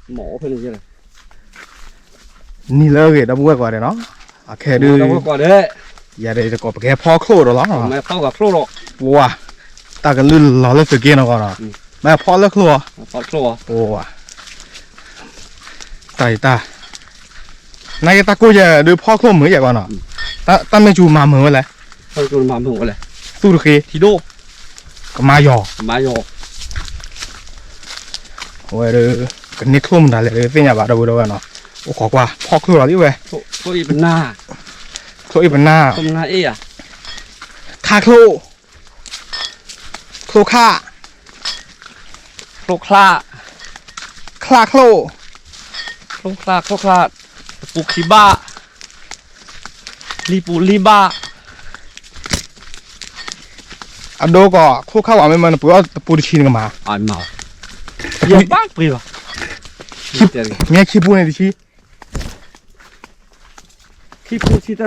နံၤလၢအဂ့ၤ ဒီပုၢ်ဝဲၢ်ကိးဂၤဒဲးနီၤ, အခဲဒုး ယၤဒီးတကိး ပကဟဲဖီချိၣ်ဒီးလီၤ, ဝါ, တၢ်ကလုၢ်လီၤလၢသုးက့နီၤကီးနီၤ, မ့ၢ်ဖီလၢချိၣ်, ဝါ, တၢ်အံၤတၢ်, နာ်က့တၢ်ကိၢ်ယဲၢ်ဒုးဖီချိၣ်မုာ်ယဲၢ်ကီးနီၤ, တၢ်မ့ၢ်စူၤမၤမုာ်ဝဲလဲၣ်, သူၣ်တဃ့, ကမၤယီၤ ဝဲဒုးကန့ၢ်ချိၣ်မတၤလဲၣ်ဒုးသ့ၣ်ညါဘၣ် ဒီပုၢ်ဒီဝဲၢ်နီၤ, အိၣ်ခိးကွၢ် ဖီချိၣ်လီၤလံဝဲ, ချိၣ်အ့ၣ်ပနၢ်, ခါချိၣ်, ချိၣ်ခါ, ချိၣ်ခါ, ချၣ်ချိၣ်, ချိၣ်ခါ, တပူၤခံဘၣ်, လံပူၤလံဘၣ် အဒိကီး ချိၣ်ခါဝဲမ့ၢ်မ့ၢ်နပှ့ၤအီၣ်တပူၤတဆံနကမၤ, ယဘၣ်ပှ့ၤဘၣ်, မ့ၢ်ခံပူၤန့ၣ်တဆံ, ခံပူၤတဆံတ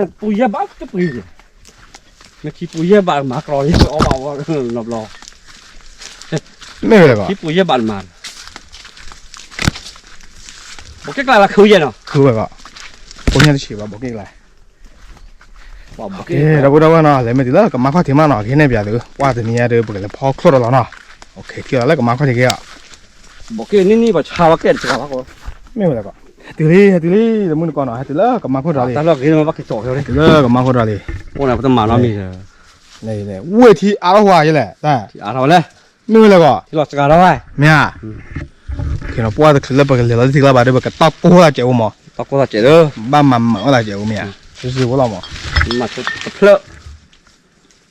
ပူၤယဲၢ်ဘၣ်တပှ့ၤ, မ့ၢ်ခံပူၤယဲၢ်ဘၣ်မၤကြီလံ အီၣ်ဘၣ်ဝဲနီတဘျီ, မ့ၢ်ဝဲလၢ ခံပူၤယဲၢ်ဘၣ်မၤ, ဘိးက့ၣ်ကျါလၢခုယဲၢ်နီၤ, ခုဝဲကီး, ကိညါတဆံးဘၣ် ဘိးက့ၣ်ကျါ ဒီပုၢ်ဒီဝဲၢ်နီၤ လဲၤမ့ၢ်တုၤလၢကမါခီၣ်ထံးမးနီၤ ကဟ့ၣ်နဲၣ်ပၠးသု, ကွၢ်တနံၤညါဒီး ပကလဲၤဖီချိၣ်ဒီးလီၤနီၤ, ထံၣ်လီၤလၢကမါခီၣ်ထံးက့ၤအီၤ, မ့ၢ်ဝဲလၢကီး, ဟဲတုၤလံ ဟဲတုၤလံ တမုၢ်နကီးနီၤ ဟဲတုၤလၢကမါခိၣ်ဒီးလံ, တုၤလၢကမါခိၣ်ဒီးလံ, ဝ့ၢ်ထံအါထီၣ်ဝဲယဲလဲၣ်, မ့ၢ်ဝဲလၢကီး, မ့ၢ်ဧါ, ပှၢ်တချုးလၢပကလဲၤလီၤလၢထံကျါဘၣ်ဒီး ပကတီၢ်ကိၢ်သးစဲးအိၣ်မး, ဘၣ်မၤမၤဝဲသးစဲးအိၣ်မ့ၢ်ဧါ, တစ့ဝဲလီၤမး, တဖျၢၣ်,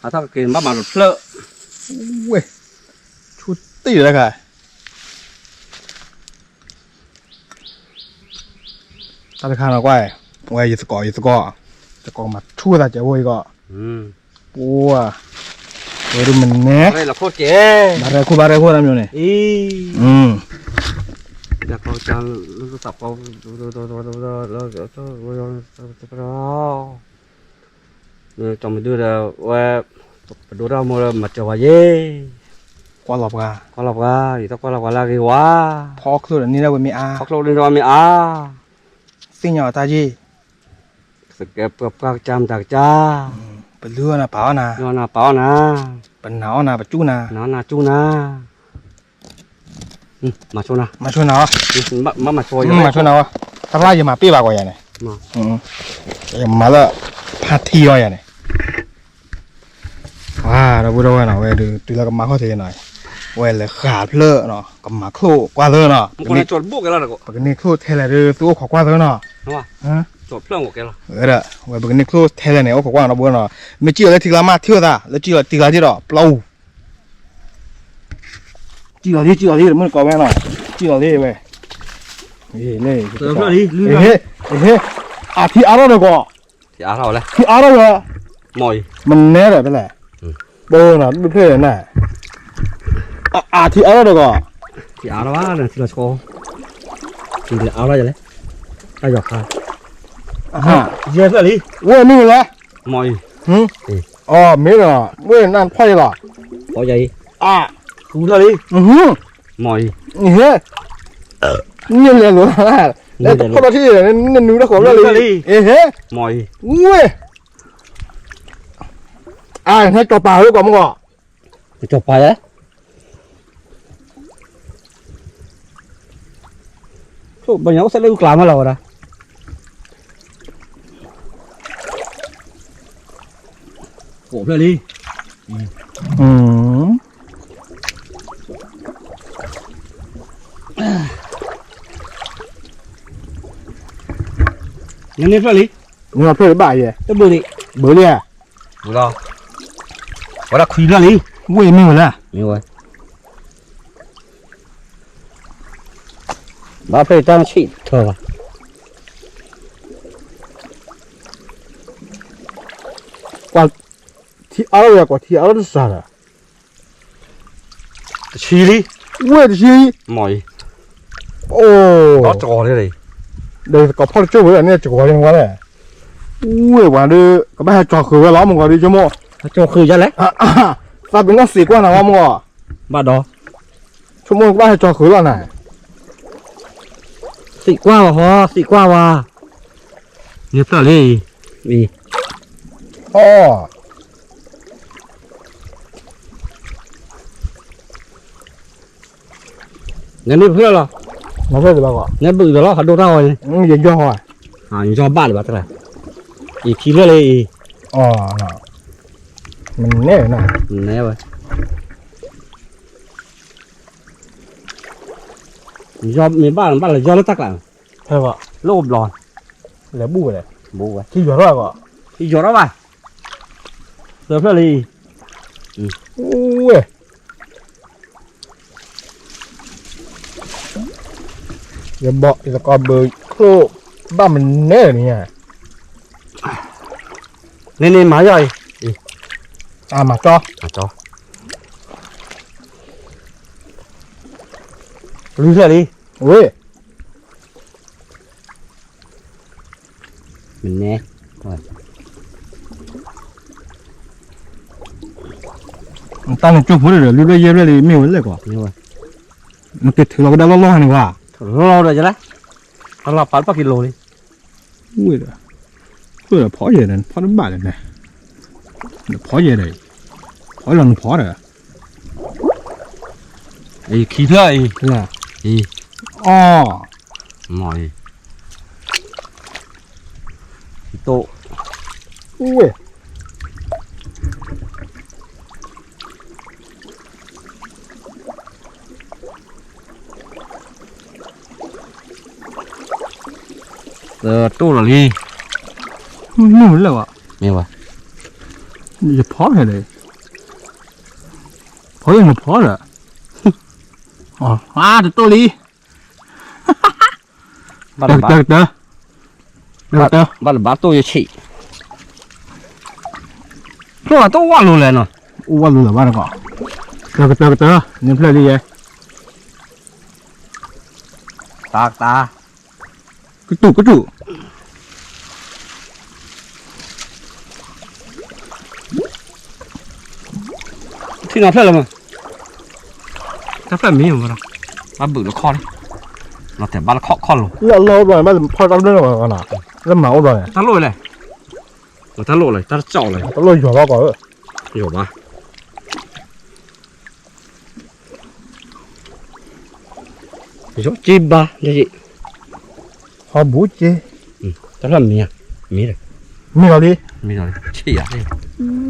အထီၣ်ကက့ၤဘၣ်မၤတဖျၢၣ်, ဝ့ၢ်, ဆူတ့ၢ်ဒီးတခါ တၢ်တခါနီၤကွၢ်, ဝဲယသကိး ယသကိး, သကိးမၤဆူၣ်သးစဲးအိၣ်အံၤကီး, ပှၢ်, ဝဲဒုးမနဲ, ဘၣ်ရဲခိၣ် ဘၣ်ရဲခိၣ်တၢ်မနုၤန့ၣ်, ကၠီမဒုဒီးဝဲ, ပဒိၣ်တၢ်မိၢ်လၢမၤစၢၤဝဲယဲ, ကွၢ်လီၤပှၤ, ကွၢ်လီၤပှၤ, ယတၢ်ကွၢ်လီၤပှၤလၢအဂ့ၤဝါ, ဖီချိၣ်ဒီးန့ၢ်ဒၣ်ဝဲမ့ၢ်အါ, ဖီချိၣ်န့ၢ်ဒၣ်ဝဲမ့ၢ်အါ, သ့ၣ်ညါအီၤတၢ်ယ့ၢ်, ပှၤကစၢ်မတၤကစၢ်, ပလုၢ်အီၣ်နၤပာ်အီၣ်နၤ, ပလုၢ်အီၣ်နၤပာ်အီၣ်နၤ, ပနာ်အီၣ်နၤပစူၢ်နၤ, ပနာ်အီၣ်နၤစူၢ်နၤ မၤဆိနၤ, မၤဆိနၤ, မၤဆိနၤ, တၢ်လၢယမၤပ့ၢ်ဘၣ်ကွၢ်ယၤန့ၣ်, ယမၤလၢ ဖါထံအီၤယၤန့ၣ်, ဒီပုၢ်ဒီဝဲၢ်နီၤ ဝဲဒုးတုၤလၢကမါခီၣ်ထံးနီၤ, ဝဲလဲၤဃာ်ဖျၢၣ်နီၤ ကမၤချိၣ်ကွၢ်လၢနီၤ, ပကန့ၢ်ချိၣ်ထဲလဲၣ်ဒီး သုအိၣ်ခိးကွၢ်လၢနီၤ, ဒီး ဝဲပကန့ၢ်ချိၣ်ထဲလဲၣ်န့ၣ် အိၣ်ခိးကွၢ်နီၤ ဒီပုၢ်ဝဲၢ်နီၤ, မ့ၢ်စံၣ်အီၤလၢထံကျါမး ထံၣ်ဝဲသး လၢစံၣ်အီၤလၢထံကျါက့ၤဒီး ပျီအူ စံၣ်လီၤလံ စံၣ်လီၤလံ တမုၢ်နကီးဝဲနီၤ, စံၣ်လီၤလံဝဲ, ဟ့, အထံအါထီၣ်ဒီးကီး, ထံအါထီၣ်ဝဲ, မနဲဒီးဖဲလဲၣ်, ဘိနီၤ ဒုးဖျၢၣ်နၤ, အထံအါထီၣ်ဒီးကီး, ထံအါထီၣ်ဘၣ် ထံလီၤဆီ, ထံလၢအါထီၣ်ယလဲၣ်, တၢ်ယီၤခါ, ယဲဖျၢၣ်လံ, ဝဲမ့ၢ်ဝဲလဲၣ်, မ့ၢ်အံၤ, အီ မ့ၢ်ဒီး ဝဲနၢ်ဖီၣ်ယလီၤ, အီ ဃုဖျၢၣ်လံ, မ့ၢ်အံၤ, ဟဲ, န့ၣ်လဲၤလိာ်, လဲၤတဖီၣ်ထီၣ်ထံၣ် နနူတၢ်ဃီဖျၢၣ်လံ, ဟဲ, ဝဲ, အဟဲကၠီၤပၤလၢကီးမ့ၢ်ကီး, ကၠီၤပၤလဲၣ်, ဘၣ်ညါအိၣ်စဲးလၢအုၣ်ကျါမးလီၤဝဲဒၣ်, ကိးဖျၢၣ်လံ, နန့ၢ်ဖျၢၣ်လံ, နဖျၢၣ်လံဘၣ်ယဲ, တဘၢလံ, ဘၢလံဧါ, ဝဲဒၣ်ခွံဖျၢၣ်လံ, ဝဲမ့ၢ်ဝဲလဲၣ်, မ့ၢ်ဝဲ ဘၣ်ဖဲတၢ်ဆံၣ်ထၢဘၣ်, ကွၢ်, ထံအါထီၣ်ယၤ ကွၢ်ထံအါထီၣ်တစှၤဒီး, တဆံလံ, ဝဲတဆံလံ, မ့ၢ်အံၤ, အိၣ်, ဒီးစကီၤလံ, ဒီးစကီၤဖီၣ်တကၠိၢ်ဝဲဒၣ်န့ၣ် စကီၤလံနဝဲလဲၣ်, ဝဲပှၤဒီး ကဘၣ်ဟဲကၠီၤဃုာ်ဝဲလီၤ မ့ၢ်ကီးဒီး ဆိကမိၣ်, ဟဲကၠီၤဃုာ်ယလဲၣ်, သးပ့ၤနီၣ်စ့ၢ်ကွၢ်နၤဝဲမ့ၢ်ကီး, ဘၣ်ဒီး, ဆိကမိၣ်ကဘၣ်ဟဲကၠီၤဃုာ်လီၤနၤ, သံကွၢ်ဝဲဟီ သံကွၢ်ဝဲ, န့ၣ်ဖျၢၣ်လံ, အံၤ, အီ, နန့ၣ်ဖျၢၣ်လီၤ, နဘုးသလီၤ ဟးဒိၣ်တၢ်ဝဲန့ၣ်, ယယီၢ်ဘၣ်လၢၤဘၣ်တရၢ်, အံၤခံဖျၢၣ်လံအံၤ, မနဲဝဲ, မ့ၢ်ဘၣ် ဘၣ်လဲၤယီၢ်လၢတၢ်ကျး, လၢအိၣ်ဘျီ, လဲၤဘူၣ်ဝဲလဲၣ်, ထံယီၤထီၣ်ဘၣ်, ထံယီၤထီၣ်ဘၣ်, သၢဖျၢၣ်လံ, ဝဲ ယဘီ ယသကိးဘုးချိၣ် ဘၣ်မနဲန့ၣ်ညါ, န့ၣ်န့ၣ်မၤယီၢ်အံၤ, မၤကၠီ, မၤကၠီ, လွံၢ်ဖျၢၣ်လံ, ဝဲ မနဲ, တၢ်န့ၣ်ကၠိဖိဒီး လွံၢ်ဖျၢၣ်ယဲၢ်ဖျၢၣ်လံ မ့ၢ်ဝဲလဲၣ်ကွၢ်, နကထုးလီၤကဒါလီၢ်လီၢ်န့ၣ်ဝဲ, လီၢ်လီၢ်ဒီးယလဲၣ်, တၢ်လီၢ်ပာ်လၢပှၤက့ၤလိၤလံ, ဝဲဒီး, ဖီယဲၢ်န့ၣ် ဖီတဘၣ်န့ၣ်, ဖီယဲၢ်ဒီး, ဖီလီၤနဖီဒီး, အံၤခံဖျၢၣ်အံၤ, အံၤ, အီ, မ့ၢ်အံၤ, ခံတိၣ်, ဝဲ တတိၣ်လီၤလံ, မ့ၢ်ဝဲလဲၣ်ဝဲ, မ့ၢ်ဝဲ, ယဖီဟဲလၢ, ဖီယဲၢ်နဖီဒီး, အါ တတိၣ်လံ, ကတၢၢ်ကတၢၢ်, ကတၢၢ်, ဘၣ်တဘၣ်တိၣ်ယဆံး, ဖျိလီၤတိၣ်ဝဲလိၤလဲၣ်နီၤ, အိၣ်ဝဲလိၤလၢၤဘၣ်တကီး, ကတၢၢ်ကတၢၢ်ကတၢၢ်, န့ၣ်ဖျၢၣ်လံယဲ, တၢ်တၢ်, ကတူၣ်ကတူၣ် ထံနီၤဖျၢၣ်လၢမး, တၢ်ဖျၢၣ်မံၤမးဒီး, ဘၣ်ဘုးလၢခီၣ်လံ, လီၤတဲာ်ဘၣ်လၢခီၣ်ခီၣ်လိၤ, လၢအလီၢ်အိၣ်ဘျီန့ၣ် ဘၣ်ဖီၣ်တၢ်ဘျၢၣ်လီၤ, လၢမၤအိၣ်ဘျီန့ၣ်, တၢ်လိၣ်ဝဲလဲၣ်, တၢ်လိၣ်လဲၣ် တၢ်တကၠီၣ်လဲၣ်, တၢ်လိၣ်ယွၤဘၣ်ကီး, ယွၤဘၣ် ယက့ဘါ, ဟီဘူက့, တၢ်ဖျၢၣ်မံၤဧါ, မံၤဒီး, မံၤလီၤလံ, မံၤလီၤလံ, ဆံးယၤ,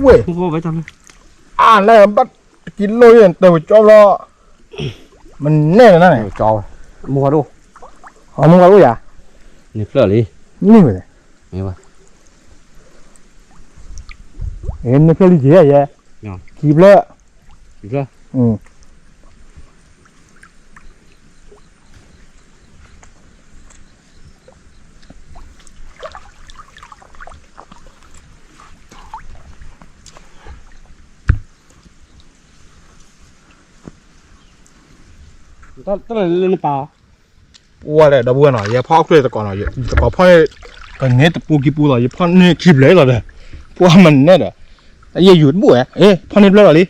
ဝဲ, အါလဲၣ်ဘၣ်, တကံလိၣ်ယတၢ်ပကၠီဘျီ, မနဲလၢၤနၤန့ၣ်, မူဃဒိၣ်, မူဃဒိၣ်ယၤ, န့ၣ်ဖျၢၣ်လံ, န့ၣ်ဝဲ, န့ၣ်ဖျၢၣ်လံက့ၤယဲ, ခံဖျၢၣ် တၢ်လၢနပာ်အီၤ, ပှၤလဲၣ်ဒီပုၢ်ဝဲၢ်နီၤ, ယဖီၣ်အီၣ်ချ့သကိးနီၤ, သကိးဖီၣ်န့ၣ်, ကန့ၢ်တပူၤခံပူၤလီၤ, ယဖီၣ်န့ၢ်ခံဖျၢၣ်လီၤဒီး, ပှၤမနဲဒီး, ယယူၤတဘူၣ်ဝဲ, ဖီၣ်န့ၢ်ဖျၢၣ်လီၤလံ,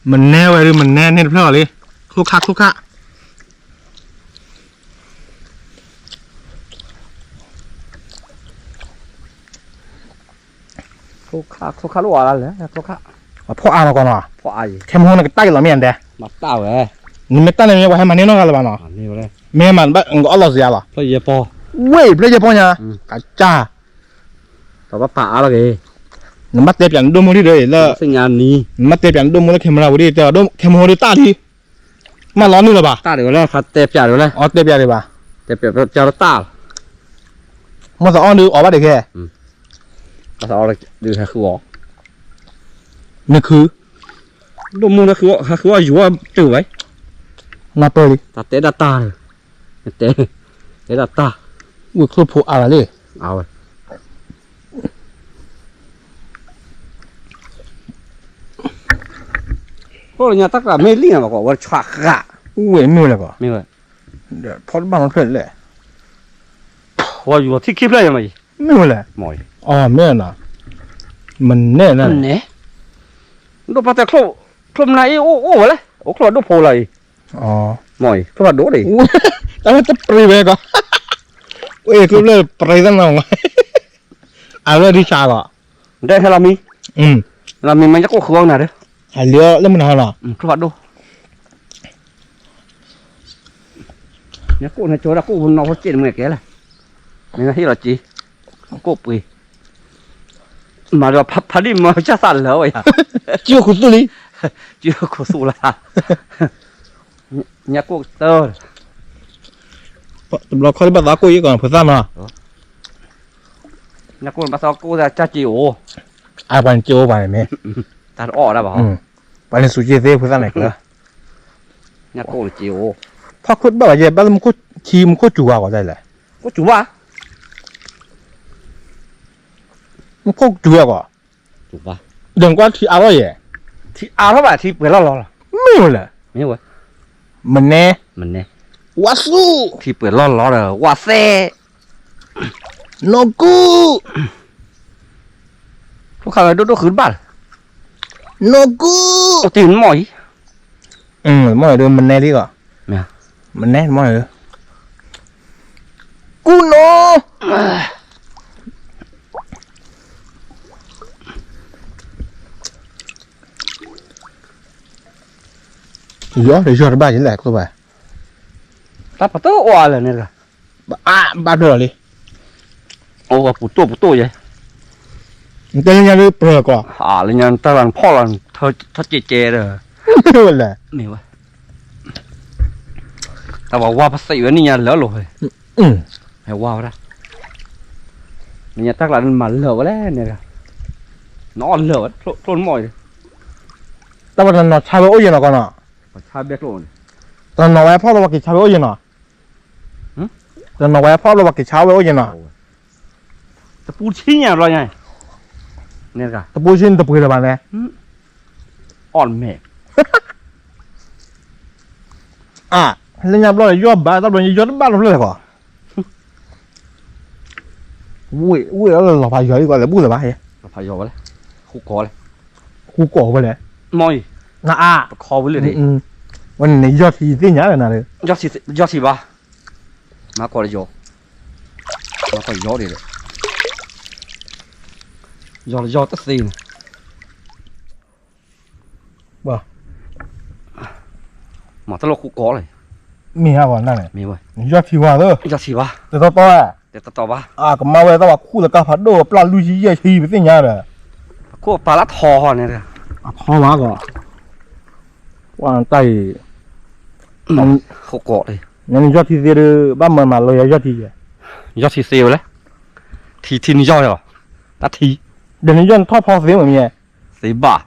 မနဲဝဲဒုး မနဲန့ၢ်တဖျၢၣ်လီၤလံ, ချိၣ်ခၣ်ချိၣ်ခၣ် ချိၣ်ခၣ် ချိၣ်ခၣ်လၢအါလၢ, အဖီၣ်အါနီၤကီးနီၤ, ခဲမဟိနကတၢ်က့ၤလီၤမ့ၢ်ဒဲး, နမ့ၢ်တၢ်န့ၣ်မ့ၢ်ပှၤဟဲမၤန့ၢ်နီတဂၤလၢၤဘၣ်နီၤ, မ့ၢ်မၤဘၣ် ကအီၣ်လီၤစံးယၤလီၤ, ဝ့ၢ်ဖျၢၣ်ယဲၢ်ဖီၣ်ညါ, ကစၢ်, ပာ်အါလီၤက့ၤ, နဘၣ်တဲပၠးနဒိၣ်မူဒံးဒီးလၢ, နဘၣ်တဲပၠးနဒိၣ်မူလၢ camera ပူၤဒံး, ခဲမဟိဒုးတၢ်လံ မ့ၢ်လီၤနုာ်လၢၤဘၣ်, တၢ်ဒံးဝဲလၢ တဲပၠးဒံးဝဲလၢ, အီ တဲပၠးဒံးဘၣ်, တဲပၠးတၢ်, မ့ၢ်သးအီၣ်ဒုးအီၣ်ဘၣ်ဒံးခဲ, မ့ၢ်သးအီၣ်ဒုးဟဲဃုအီၣ်, နခု, ဒိၣ်မူဟဲဃုအီၣ်ယိၤအီၣ်တုၤဝဲ, နၢ်ပၢၢ်လံ, တၢ်တဲဒၣ်တၢ်, တဲ, တဲဒၣ်တၢ်, ဝံၢ်ချိၣ်ဖိအါလီၤလံ, အဝဲ အိၣ်လၢညါတၢ်ကြၢးမ့ၢ်လံနၤဘၣ်ကီး ဝဲဆှးဃာ်, ဝဲမ့ၢ်ဝဲလဲၣ်ကီး, မ့ၢ်ဝဲ, ဖီၣ်တဘၣ်နီတဖျၢၣ်လဲၣ်, ဝဲယူၤထံၣ်ခံဖျၢၣ်ယၤမးအံၤ, မ့ၢ်ဝဲလဲၣ်, မ့ၢ်အံၤ, အီ မ့ၢ်နၤ, မနဲနၤ, ဒိၣ်ပှၢ်တဲချိၣ်, ချိၣ်မနၤအံၤအိၣ်အိၣ်ဝဲလဲၣ်, အိၣ်ချိၣ်ဒိၣ်ဖိလီၤအံၤ, မ့ၢ်အံၤ ချိၣ်ဖးဒိၣ်ဒံး, တၢ်တပျံၤဝဲကီး အ့ၣ် ကျိဖျၢၣ်ပရံသနၢ်မး, အဝဲဒၣ်ဆးလီၤ, ဒဲဟဲလီၤမံ, လီၤမံမ့ၢ်ညါကိၣ်ဃုအီၣ်နၤဒီး, အလံၤလၢမနုၤဟီလီၤ, ကျိဖးဒိၣ်, ညါကိၣ်န့ၣ်ကၠီဒၣ်ကိၣ်ပနီၣ်ဖိစ့ၣ်တမ့ၢ်ကဲလဲၣ်, မ့ၢ်ဟ့ၣ်လီၤက့ၤ, ကိၣ်ပှ့ၤ, မၤဒီးဖးဒံၣ်မၤကၢ်သးလၢဝဲယၤ, ကၠီခိၣ်သူၣ်လံ, ကၠီခိၣ်သူၣ်လၢ, ညါကိၣ်ကတၢၢ် တဘျီခီဒ်ဘၣ်သးကိၣ်အံၤကီးဖိသၣ်နီၤ, ညါကိၣ်န့ၣ်ဘၣ်သးကိၣ်သးကၢ်က့ၤအိၣ်, အပှၤန့ၣ်က့ၤအိၣ်ပှၤန့ၣ်မ့ၢ်, တၢ်တအီၣ်ဒၣ်ဘၣ်ဟီ, ပှၤန့ၣ်စူးက့ၤသ့ဖိသၣ်န့ၣ်ကျၢၤ, ညါကိၣ်န့ၣ်က့ၤအိၣ်, ဖီခိၣ်တဘၣ်ဘၣ်ယဲ ဘၣ်လၢမူခိၣ်ခံမူခိၣ်စူၤဝဲကီးဒ်လဲၣ်, ကိၣ်စူၤဘၣ် မူခိၣ်စူၤဝဲကီး, ဒီးကွၢ်ထံအါထီၣ်ယဲ, ထံအါထီၣ်ဘၣ်ထံပှဲၤလီၢ်လီၤလီၤ, မ့ၢ်ဝဲလဲၣ်, မ့ၢ်ဝဲ, မနဲ, မနဲ, ဝါဆူၣ်, ထံပှဲၤလီၢ်လီၤဒီး ဝါသဲ, နီၢ်ကူၣ်, ဖိခါဝဲဒိၣ်ဒိၣ်ဃုတဘၣ်လၢ, နီၢ်ကူၣ်, တမီၢ်အံၤ, မီၢ်အံၤဒီးမနဲလံကီး, မနဲမီၢ်အံၤ, ကူၣ်နီၢ် ယီၤတယီၤတဘၣ်ယလဲၣ်ကျိဘၣ်, တၢ်ပတုာ်အီၤလၢန့ၣ်တဂၤ, အဘၣ်ဒိၣ်လီၤလံ, အိၣ်ပူၤတိၢ်ပူၤတိၢ်ယဲ, နတဲလၢညါလၢပှဲၤကီး, လၢညါတၢ်လၢနဖီၣ်လီၤ, ထီၣ်ကဲကဲဒီး, မ့ၢ်ဝဲလဲၣ်, မ့ၢ်ဝဲ, တၢ်ပှၤဝါပသံးဝဲန့ၣ်ညါလၢလိၤဖဲ, ဟဲဝါဝဲဒၣ်, နညါတၢ်ကျးနမၤလၢာ်ဝဲလဲၣ်န့ၣ်, နအီၣ်လၢာ်ဝဲ, ကျိနမီၢ်အံၤ, တၢ်ပှၤတနီၤဆါဝဲအိၣ်ယဲနီၤကီးနီၤ, ဆါဘဲကျိန့ၣ်, တနီၤဝဲဖီၣ်လီၤပှၤက့ၤဆါဝဲအိၣ်ယဲနီၤ, တနီၤဝဲဖီၣ်လီၤပှၤက့ၤဆါဝဲအိၣ်ယဲနီၤ, တပူၤဆံညါဘျီညါ, တပူၤဆံန့ၣ်တပှ့ၤလၢၤဘၣ်လဲၣ်, အီၣ်မဲာ် အါ, လၢညါဘျီယီၢ်ဘၣ်တၢ်ဘျီယီၢ်တဘၣ်လီၤဖျၢၣ်လဲၣ်ကီး, ဝ့ၢ်ဝ့ၢ်လီၤဖးယီၤလံကီးလဲၤဘူၣ်လၢၤဘၣ်, လီၤဖးယီၤဝဲလဲၣ်, ဃူကီးလဲၣ်, ဃူကီးဝဲလဲၣ်, မီၢ်အံၤ, နအါ, ပခီဝဲလၢန့ၣ်, ဝဲန့ၣ်ယီၢ်ထံသ့ၣ်ညါလဲၣ်နၤ, ယီၢ်ထံဘၣ်, မၤကီးလၢယီၤ, မၤကီးယီၤဒ်လဲၣ်, ယီၤလၢယီၤတသ့န့ၣ် မ့ၢ်တလိၣ်ဃူကီးလဲၣ်, မ့ၢ်ဟါဂီၤနၤန့ၣ်, မ့ၢ်ဝဲ, ယီၢ်ထံဝါသၢ, ယီၢ်ထံဝါ, တတီတီ, တတီတီဘၣ်, အကမၤဝဲသးဝဲခူၣ်လၢကါဖးဒိၣ်ပျၢ်လွံၢ်ဆံယဲၢ်ဆံပသ့ၣ်ညါဒီး, ခူၣ်ပာ်လၢထီန့ၣ်, အထီမးဂီၤ, ဝဲတၢ်အံၤ, ဃူကီး, နယီၢ်ထံသ့ဒီး ဘၣ်မၤမၤလီၤယီၢ်ထံယဲ, ယီၢ်ထံသ့ဝဲလဲၣ်, ထံထံနယီၢ်လီၤ, တၢ်ထံ, ဒီးနယီၢ်နထီၣ်ဖီသ့မ့ၢ်မ့ၢ် သ့ဘၣ်,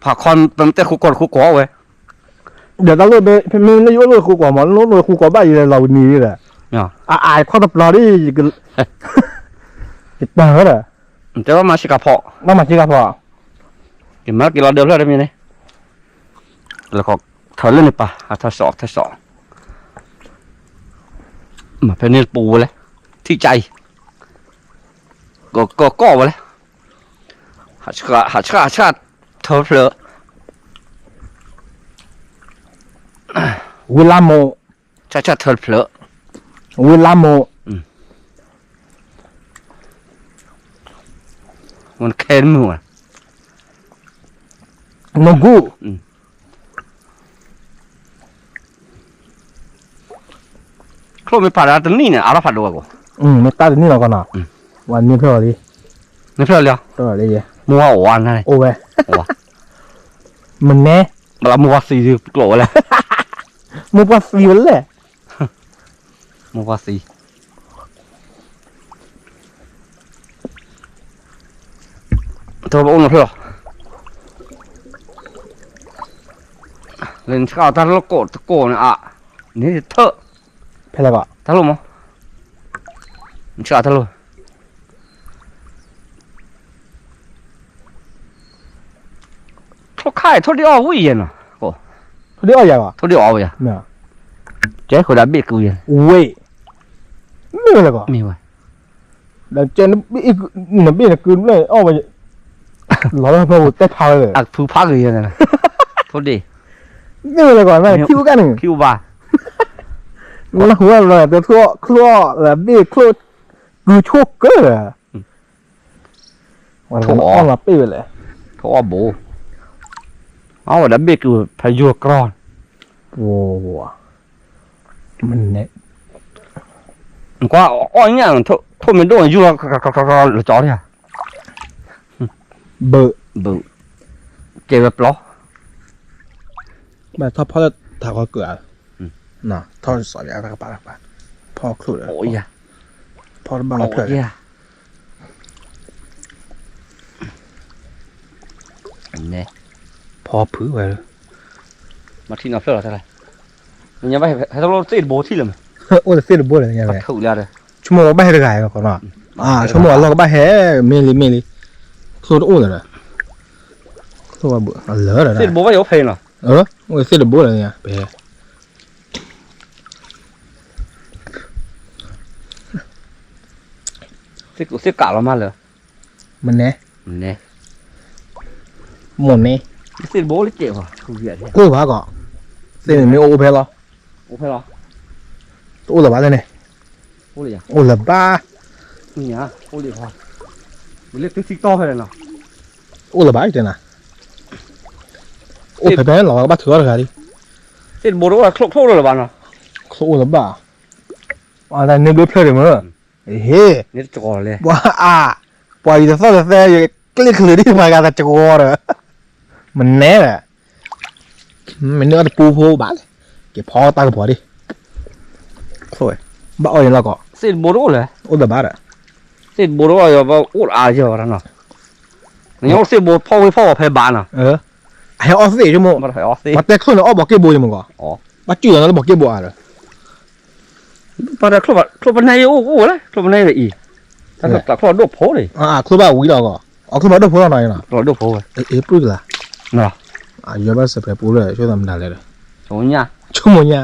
ဖးခီပမ့ၢ်တဲဃူကီးဃူကီးဝဲ, ဒီးတၢ်လိၣ်မ့ၢ်လၢယအိၣ်လိၣ်ဃူကီးမး လိၣ်လိၣ်ဃူကီးဘၣ်ယလဲၤလီၤဝံၤနံၤဒီး, အအါခီၣ်တပျီၤဒ်, ယတၢ်ဝဲဒီး, ဘၣ်မၤစ့ကၤဖီ, ဘၣ်မၤစ့ကၤဖီ, ကမၤက့ၤလီၤဒၢးဖျၢၣ်တမံၤန့ၣ်, လၢခီထၢလၢန့ၣ်ပၢ် အထၢစီၣ်ထၢစီၣ်, မၤဖဲန့ၣ်ပူၤဝဲလဲၣ်, ထံၣ်ကၠၢ်အံၤ, ကကီၢ်ဝဲလဲၣ်, ဟးဆှၣ်ဟးဆှၣ်ထၢဖျၢၣ်, ဝံၤလါမိၢ်, ဆှၣ်ဆှၣ်ထၢဖျၢၣ်, ဝံၤလါမိၢ်, ဝဲခဲမုၢ်ဝဲ, နဂုၢ် ချိၣ်မ့ၢ်ဖးဒၣ်တနံၣ်န့ၣ် အါထီၣ်ဖးဒိၣ်ဝဲကီး, မ့ၢ်တၢ်တနံၣ်လီၤကီးနီၤ, ဝဲန့ၢ်ဖျၢၣ်လီၤလံ, န့ၢ်ဖျၢၣ်လံ, မိၢ်ဝါအိၣ်ဝဲ, မနဲ, ဘၣ်လၢမိၢ်ဝါသံဒီးကျိးဝဲလဲၣ်, မိၢ်ပှၢ်သံဝဲလဲၣ်, မိၢ်ပှၢ်သံ တဘၣ်အိၣ်နီၤဖျၢၣ်လီၤ, လၢနဆှၣ်တၢ်လီၢ်ကိးတကိးန့ၣ်အါ, န့ၣ်ထၢၣ်, ဖဲလဲၣ်ကီး, တၢ်လီၢ်မး, နဆှၣ်တၢ်လီၢ်, ထိၣ်ခါအံၤ ထိၣ်ဒ့ၣ်အီၣ်ဝံၣ်ယဲနီၤ, ထိၣ်ဒ့ၣ်အီၣ်ယဲဘၣ်, ထိၣ်ဒ့ၣ်အီၣ်ဝဲယဲ, ကဲဃုာ်ဒီးဘ့ၣ်ကုယဲ, ဝ့ၢ်, မ့ၢ်ဝဲလဲၣ်ကီး, မ့ၢ်ဝဲ, ဒီးကဲနဘ့ၣ်နကုဘျဲၣ်အီၣ်ဝဲ, လီၤလၢဖျၢၣ်ပူၤတဲဖးဝဲ, အဖုဖးဂ့ၤယဲ, ထိၣ်ဒ့ၣ်, မ့ၢ်ဝဲလဲၣ်ကီး နထံၣ်အိၣ်ကါန့ၣ်, ထံၣ်အိၣ်ဘၣ်, နၢ်ဟူလၢတချုးအီၣ်ချုးအီၣ်လၢဘ့ၣ်ချုး ကုဆိၣ်ကၢလၢ ထိၣ်အီၣ်လီၤပ့ၣ်ဝဲလဲၣ်, ထိၣ်အီၣ်ဘိ, အဝဲဒၣ်ဘ့ၣ်ကုဖဲယိၤကြီ, မ့ၢ်န့ၣ်, ကွၢ်အီၣ်ညၣ် ထိၣ်မ့ၢ်ဒိၣ်ယိၤလီၤကီလီၤကီ, ဘုး, ဘုး, ကဲဝဲပျီ, ဘၣ်ထီၣ်ဖီၣ်လၢထးခီကၢၤဧါ, ထီၣ်စီၤလၢတကပၤတကပၤ, ဖီၣ်ချိၣ်ဒီး, ဖီၣ်တဘၣ်မၤဖျၢၣ်ဒီး န့ၣ်, ဖီဖုဝဲ, မၤထံၣ်နီၤဖျၢၣ်လီၤတၢ်လဲၣ်, ညါဘၣ်ဟဲထီၣ်လၢသ့ၣ်တဘိထံၣ်လၢၤမး, အိၣ်လၢသ့ၣ်တဘိလၢညါဝဲ, ဆိကမိၣ်ဘၣ်ဟဲတဂၤအံၤလီၤကီးနီၤ, ဆိကမိၣ်အလီၢ်ကဘၣ်ဟဲ, မ့ၢ်လံမ့ၢ်လံ, ချိၣ်တအိၣ်လၢၤဒီး, ချိၣ်ဘၣ်ဘုးလၢာ်ဒီး, သ့ၣ်တဘိဘၣ်ယအိၣ်ဖဲအံၤလီၤ, အိၣ်လၢသ့ၣ်တဘိလၢညါ ပဟဲ သ့ၣ်ကးလီၤမးလၢ, မနဲ, မနဲ, မိၢ်န့ၣ်, သ့ၣ်တဘိလၢကဲး, အိၣ်ဘၣ်ကီး, သ့ၣ်န့ၣ်မ့ၢ်အိၣ်ဖဲလီၤ, တအိၣ်လၢၤဘၣ်သ့ၣ်န့ၣ်, အိၣ်လၢၤဘၣ်, လၢသ့ၣ်တီဖဲလဲၣ်နီၤ, အိၣ်လၢၤဘၣ်တဲနၤ, အိၣ်ဖဲဖဲလီၤဘၣ်ထုးအီၣ်တဂၤလံ, သ့ၣ်တဘိတအိၣ်ချိၣ်ချိၣ်လၢၤဘၣ်နီၤ, ချိၣ်အိၣ်လၢၤဘၣ်, အတၢ်န့ၢ်ဘျၢဖျၢၣ်ဒံးမ့ၢ်, ဟ့ၣ်, ပှၤအါ, ပှၤအံၤတသီၣ်တသဲ ယကျ့ၣ်ချၢဒ်ပှၤဂၤတကဝီၤဒီး, မနဲဒီး, မ့ၢ်န့ၢ်အီၣ်တပူဖိဘၣ်လဲၣ်, က့ၤဖီတၢ်ကပီၤဒံး, ဘၣ်အီၣ်ယလီၢ်ကီး, သ့ၣ်တဘိတအိၣ်လဲၣ်, အိၣ်လၢၤဘၣ်ဒီး, သ့ၣ်တဘိတအိၣ်ယဘၣ်အိၣ်အါယီၤဝဲဒၣ်နီၤ, နအိၣ်သ့ၣ်တဘိဖီၣ်ဝဲဖီၣ်ဝဲဖဲဘၣ်နီၤ, အဟဲအီၣ်သ့ၣ်ဆိကမိၣ်, ပှၤတဲချိၣ်န့ၣ်အီၣ်ဘီးက့ၢ်ဘိယမ့ၢ်ကီး, ဘၣ်စုၣ်လီၤန့ၣ်လၢဘီးက့ၢ်ဘိအါဒီး ပှၤတၢ်ချိၣ်ပနဲယအိၣ်အိၣ်ဝဲလၢ ချိၣ်ပနဲယအံၤ, တၢ်ချိၣ်ဒိၣ်ဖိလံ, ချိၣ်ဘၣ်ဝံၤလီၤကီး, အချိၣ်ဘၣ်ဒိၣ်ဖိလီၤနီၤ, ဒိၣ်ဖိဝဲ, အ့ၣ်ပှၢ်ကလါ, အယွၤဘၣ်စဲးဖဲပူလၢ ဆိသးမတၤလဲၣ်ဒီး, ဆိကမိၣ်ညါ,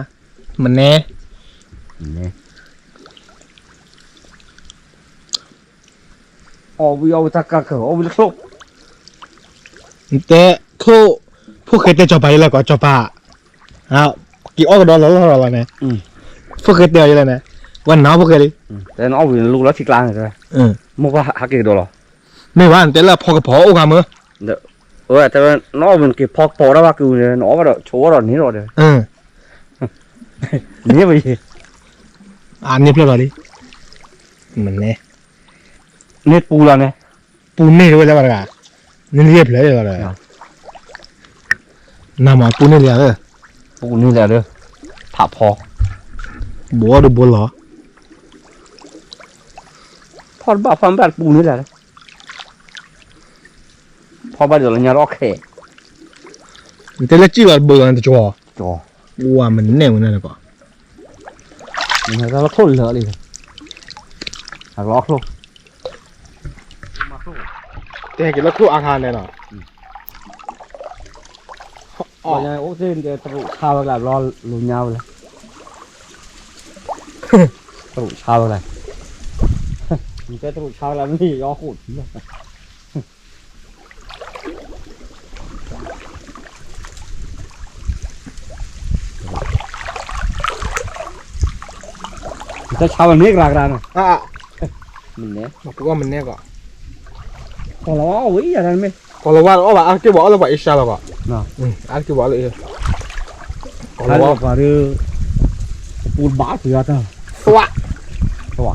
မနဲ အီၣ်ဝံၤအီၣ်ဝံၤတၢ်ကးကၢၤ အီၣ်ဝံၤလၢချိၣ်, နတဲ, ခိၣ်, ဖိၣ်ဃဲတဲစီၤပၤယဲလၢကီး စီၤပၤ, က့ၤအီၣ်ကဒီးလီၤလီၤလီၤလီၤန့ၣ်, ဖိၣ်ဃဲတဲအီၤယဲလၢန့ၣ်, ဝဲနၤဖိၣ်ဃဲလံ, တဲနအီၣ်ဝံၤနလူလီၤထံကျါန့ၣ်, မိၢ်ပှၢ်ဟးက့ၤကဒီးလီၤ, မ့ၢ်ဘၣ်နတဲလၢဖီကဖီအိၣ်ဂၤမ့ၢ်, တဲဝဲ, နအီၣ်ဝံၤနက့ၤဖီကဖီဒၣ်ဘၣ်က့ၤဝံၤန့ၣ် နအီၣ်ဘၣ်ဒီးဆိးဝဲဒီးန့ၣ်လီၤတဲဝဲ, န့ၣ်ဝဲ, အန့ၣ်ဖျၢၣ်လီၤလံ, မနဲ န့ၢ်ပူလီၤန့ၣ်, ပူန့ၢ်ဝဲလၢဘၣ်တဂၤ, န့ၢ်လံဖျၢၣ်လီၤဒီး, နမၤပူန့ၢ်လံဧါ, ပူန့ၢ်လံဒီး, ဖးဖီ, ဘိဒိၣ်ဘိလီၤ, ဖီတဘၣ်ဖီဘၣ်ပူန့ၢ်လံ, ဖီဘၣ်ဒီးလၢညါထီၣ်ခဲ, နတဲလၢစံၣ်လီၤတဘိလီၤန့ၣ်တကီ, ဝါမနဲမနဲနကီး မ့ၢ်တၢ်လီၢ်ခိၣ်လၢာ်လံ, အလီၢ်ခိၣ်, တဲက့ၤလီၢ်ခိၣ်အါခါန့ၣ်လီၤ, အိၣ်သ့ၣ်တရူးဆါဝဲကျါဘျီလိၤညါဝဲလဲၣ်, တရူးဆါဝဲလဲၣ်, နတဲတရူးဆါဝဲလၢမ့ၢ်ယီၤဃိၣ်ထံလီၤ တၢ်ဆါဝဲန့ၣ်ကရၢကရၢန့ၣ်, မ့ၢ်န့ၣ်, မ့ၢ်ပကီၢ်မ့ၢ်န့ၣ်ကီး, ကီၢ်လီၤဝါဝဲယၤတၢ်မ့ၢ်, ကီၢ်လီၤဝါအီၣ်ဘၣ်အါတက့ၢ်ဘၣ်အီၣ်လၢပှၤအ့ရှါလီၤကီး, အါတက့ၢ်ဘၣ်အီၣ်လၢအ့, ကီၢ်လီၤဝါပှၤဒုး, ပူတဘၣ်ကွံာ်အီၤတၢ်, သွ, သွ,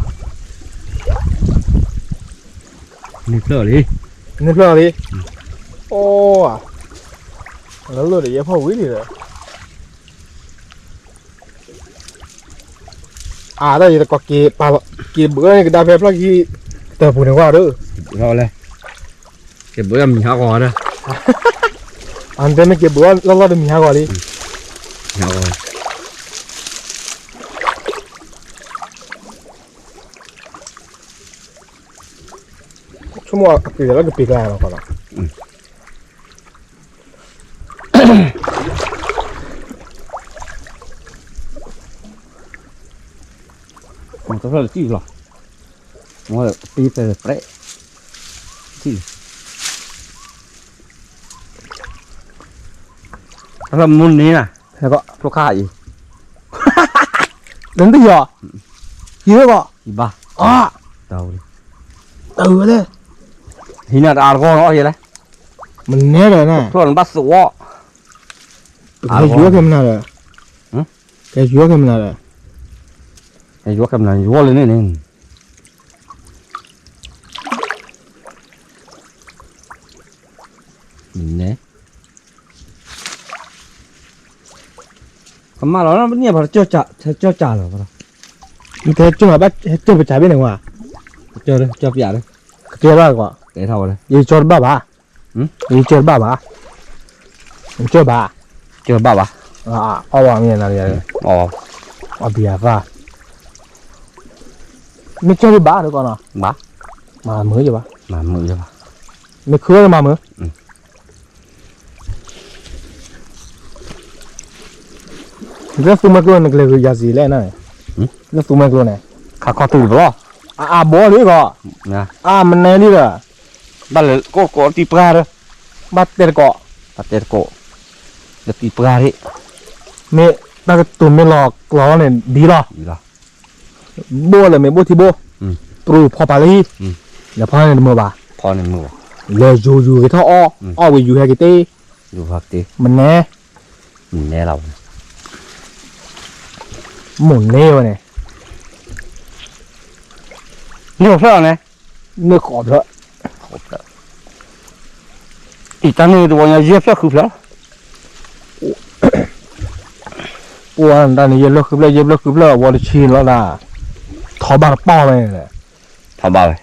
န့ၢ်ဖျၢၣ်လံ, န့ၢ်ဖျၢၣ်လံ, အိၣ်, လၢလၢဒီးယဲဖီၣ်ဝံၤလံဒီး အါ တၢ်ယတကိးက့ၤပာ်လီၤ က့ၤဘုးန့ၣ်ကဒါဖဲဖျီၣ်ခံ တၢ်ပူၤန့ၣ်ဝဲဒီး က့ၤဘုးမံၤဟးဂီၤဒီး အတဲမ့ၢ်က့ၤဘုးလီၢ်လီၢ်ဒီးမံၤဟးဂီၤလံ ဆိကမိၣ်အပ့ၤလီၤကပ့ၤကျါလီၤခီလီၤ. မ့ၢ်တဖျၢၣ်တစံၣ်လီၤ. မ့ၢ်တံၢ်ဖဲပြဲး စံၣ်လီၤ. တဖျၢၣ်မူန့ၢ်နၤ ဖျိခါအံၤ လၢနတယီၤ, ယံၤဝဲကီး, ယဘၣ်, အ, တၢ်ဝဲ, ဟံးန့ၢ်တအါတဂီၢ်လီၤယဲလဲၣ်, မနဲဒီး, ဖျီၣ်နဘၣ်သဝီ, ကဲယွၤကဲမနၤဒီး, ကဲယွၤကဲမနၤဒီး, ယွၤကဲမနၤ ယွၤလၢန့ၣ်န့ၣ်, န့ၣ် ကမၣ်လီၤ ပန့ၢ်ပှၤတကၠီၣ်ကၠၢ်လီၤ, ကဲကၠီၣ်ဘၣ်, ကၠီၣ်ပစၢ်ဘ့ၣ်န့ၣ်ဝဲ, ကၠီၣ်ပျး, ကဲထီၣ်ဝဲလၢ, ယကၠီတဘၣ်ဘၣ်, ယကၠီတဘၣ်ဘၣ်, ကၠီဘၣ်, ကၠီဘၣ်ဘၣ်, အီၣ်ဘၣ်မ့ၢ်နၤ, အီၣ်ဘၣ်, မ့ၢ်ကၠီတဘၣ်ဒီးကီးနီၤ, မၤမုာ်ယဘၣ်, မၤမုာ်ယဘၣ်, မ့ၢ်ခုဝဲမၤမုာ် လၢသူမွဲကျိန့ၣ် နကလဲၤဂုာ်ယၤစံးလဲၣ်န့ၣ်, လၢသူမွဲကျိန့ၣ်, ခးခီတုၤတဘျီ, အဘီလံဂီၢ်, အမနဲလံဒီး, ဘၣ်လဲၤကိးကိးတံၢ်ပှၢ်ဒီး, ဘၣ်တဲတကိး, ဘၣ်တဲတကိး, လၢတံၢ်ပှၢ်, မ့ၢ်တၢ်ကတိၤမ့ၢ်လီၤကျီၤန့ၣ်ဒ်လီၤ, ဘိၣ်လၢမ့ၢ်ဘိၣ်ထံဘိ, ပရူၤဖီပာ်လၢဟံၣ်, လဲၤဖီန့ၣ်တမုာ်ဘၣ်, လဲၤယူၤယူၤက့ၤထီၣ်အီၣ်, အီၣ်ဝံၤယူၤဟဲက့ၤတ့, မနဲ, မနဲလီၤ, မိၢ်န့ၢ်ဝဲန့ၣ်, န့ၢ်ဖျၢၣ်န့ၣ်, န့ၢ်ဃိးဖျၢၣ်, အံၤတၢ်န့ၣ်တဝီညါ ယဲၢ်ဖျၢၣ်ဃုဖျၢၣ် ပှၤတၢ်န့ၣ် ယဲၢ်ဖျၢၣ်ဃုဖျၢၣ် ယဲၢ်ဖျၢၣ်ဃုဖျၢၣ် အဝဲတဆံလီၤဒၣ်, ထီဘၣ်တပီၢ်ဝဲန့ၣ်, ထီဘၣ်ဝဲ,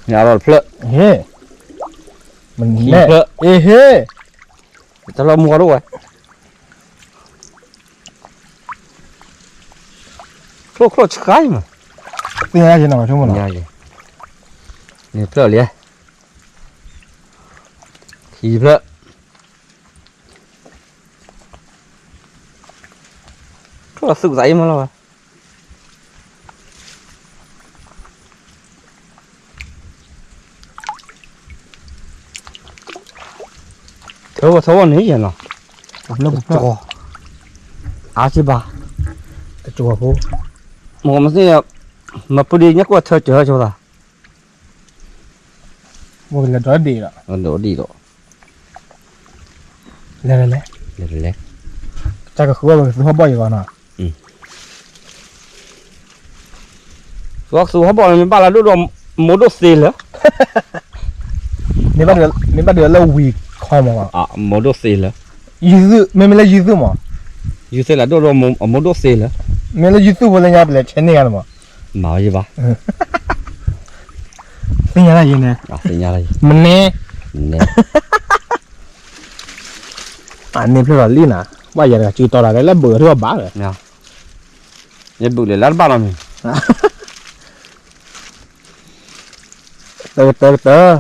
ညါလီၤတဖျၢၣ်, ဟ့, မနဲ, အ့ဟ့, တၢ်လီၤမူကီးဒိၣ်ဝဲ, ချိၣ်ချိၣ်ဆှါအံၤမး, သ့ၣ်ညါယဲၢ်နီၤ, ဆိကမိၣ်နီၤ, န့ၣ်ဖျၢၣ်လံ, ခံဖျၢၣ်, ချိၣ်သုးသးအံၤမးလီၤဝဲ, ထၢဝဲထၢဝဲန့ၣ်ယဲၢ်နီၤ, အါစ့ၢ်ဘၣ်, တကဖိ, မ့ၢ်မသ့ၣ်, မ့ၢ်ပဒံညါကွၢ်ထၢကၢၤဆိသး, မ့ၢ်ကလဲၤဒိးဒံးဒီး, ဒိးဒံးဒီး, လဲၤလဲၤလဲၤ, လဲၤလဲၤလဲၤ, တၢ်ကဃုအီၣ်ဝဲကသူဟီၣ်ဘီၣ်ယဂီၢ်နီၤ, သူဟီၣ်ဘီၣ်န့ၣ် မ့ၢ်ဘၣ်လၢဒိၣ်ဒီး မိၢ်ဒိၣ်သ့လၢ မ့ၢ်ဘၣ်ဒုးလၢဝံၤခီမး, မိၢ်ဒိၣ်သ့လၢ, ယုသုး မ့မ့ၢ်လၢယုသုးမး, ယုသုးလၢဒိၣ်ဒီး မိၢ်ဒိၣ်သ့လၢ, မ့ၢ်လၢယုသုးဖိလၢညါပလဲၤဆဲးန့ၢ်ဂၤန့ၣ်မး, မၤဝဲယဘၣ်, သ့ၣ်ညါလၢယဲၢ်န့ၣ်, မနဲ, မနဲ, အန့ၣ်ဖျၢၣ်လီၤလံနၤ, ဘၣ်ယၤတဂၤစုတီၤတၢ်လၢဘုးအထူၣ်အဘၣ်လၢ ယဘုးလၢလၢတဘၣ်လီၤမ့ၢ်, တၢ်ကတၢၢ်